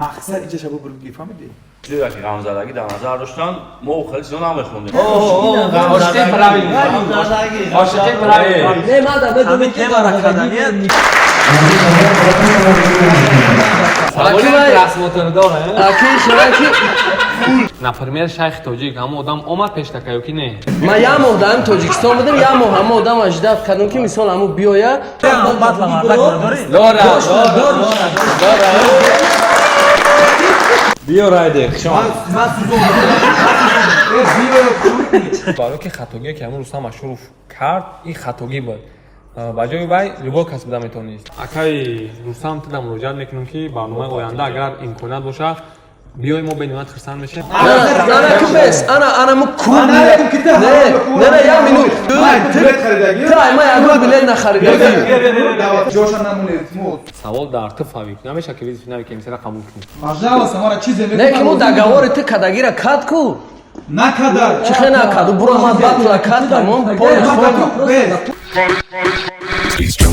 Мақсад иҷа шабо бурги, фаҳмидӣ? Чизе ки ғамзадагӣ дар назар доштан, мо хеле чизо намехондем. Ошиқи правильный. Ошиқи правильный. Не, ман да медонам, ки ғамзадагӣ. Саволи просмотр дора. Аки шираки. Например, шайхи тоҷик, ҳама одам омад пештака ё ки не? Ман як моҳ дар ҳамин Тоҷикистон будам, як моҳ ҳама одам аждад кардам, ки мисол ҳамо биёя. Дора, дора. Биё, райде, хушон. Барои ки хатогие, ки ҳамун Рустам Ашуров кард, ин хатогӣ буд. Ба ҷои вай любой кас буда метавонист. Акаи Рустам, туда муроҷиат мекунем, ки барномаи оянда, агар имконият боша, биёй, мо бениҳоят хурсанд мешем. Ана ку бес, ана ана му ку не, не, не, як минут. Ту ай ма ягон билет нахаридагӣ. Ҷоша намонед мо. Савол дар ту фавик намеша, ки визифи нави кемисера қабул кунӣ. Пожалуйста, мара чизе. Не, ки мо договори ту кадагира кад ку. Накада. Чӣ хе накаду? Буро, ман батла кад, тамом, поли хон. Бес. Please jump.